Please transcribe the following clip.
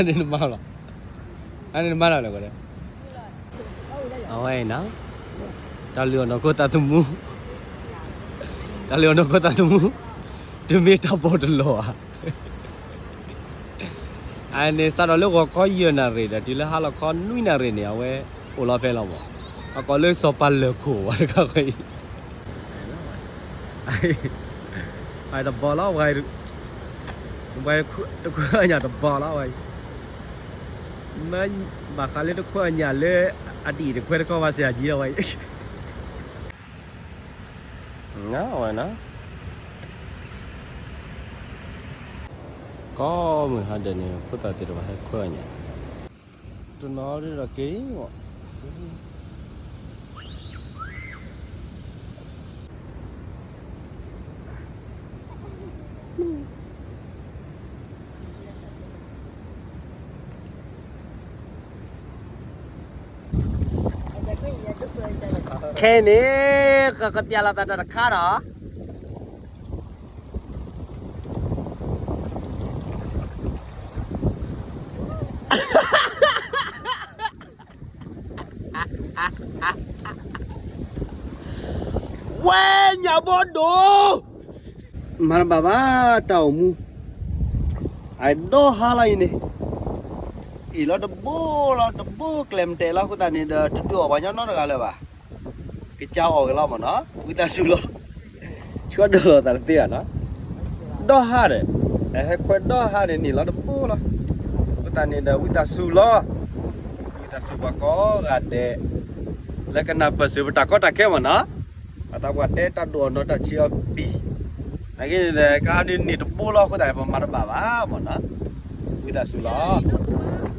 န့ၣ်နမၤလီၤ, အန့ၣ်နမၤလီၤလဲၣ်, အဝဲနီၤ, တၢ်လုၢ်အီၣ်နီၢ်ခိသးသမူ, တၢ်လုၢ်အီၣ်နီၢ်ခိသးသမူ, တမ့ၢ်တၢ်ဘီၣ်တလီၤဧါ. အန့ၣ်စးထီၣ်လၢဂီၤခီယဲၢ်နၣ်ရံၣ်ဒီး တုၤလၢဟါလီၤခီနွံနၣ်ရံၣ်န့ၣ် အဝဲအိၣ်လီၤဖဲလီၤမး, အကိးလၢစီၤပၤလၢၢ်ခိၣ်ဝဲတခါဃီအံၤ တဘီလီၤဝဲ, ဝဲတခွဲညၣ်တဘီလီၤဝဲ, မ့ၢ်ဘၣ်ဃးလၢတခွဲညၣ်လၢ အတအံၤတခွဲတခီဘၣ်စ့ၢ်ကီးလီၤဝဲ, ဝဲနီၤ, ကိးမုၢ်ဟါဒဲးန့ၣ် ဖိသၣ်သ့ၣ်တဖၣ်ဟဲခွဲညၣ်, တနီၤဒ်ဒီးက့ၤမး ခဲအံၤန့ၣ် ကကပျၢ်လီၤသးတၢ်တခါဒီး ဝဲညၣ်ဘီဒိၣ်, မၤတဘၣ်ဘၣ် တၢ်အိၣ်မူ, အဒီဟါလီၤအံၤန့ၣ်, အ့ၣ်လီၤတဘိလီၤ တဘိကျဲမတဲာ်လီၤ အဃိသတးန့ၣ်ဒီး တဒုးအီၣ်ပှၤညီနီတဂၤလၢၤဘၣ်, ကစၢ်အီၣ်က့ၤလီၤမးနီၤ ဝံသးစူၤလီၤ, ဆှၢဒီးလီၤသးတသ့ဘၣ်နီၤ, ဒီဟါဒီး, ဟဲခွဲဒီဟါန့ၣ်န့ၣ်လီၤတဘိလီၤ, အဃိသတးန့ၣ်ဒီး ဝံသးစူၤလီၤ, ဝံသးစူၤပှၤကိးဂၤဒဲး, လၢကနၢ်ပၢၢ်စၢၤပတၢ်ကီတၢ်ခဲမးနီၤ, ပှၤသးပှၢ်တဲတၢ်ဒုးအီၣ်နီၤတၢ်ဆံးအီၤဘံၣ်, နာ်က့န့ၣ်ဒီး ကဟါန့ၣ်န့ၣ်တဘိလီၤ အဃိသတး ပမၤတဘၣ်ဘၣ်မးနီၤ, ဝံသးစူၤလီၤ.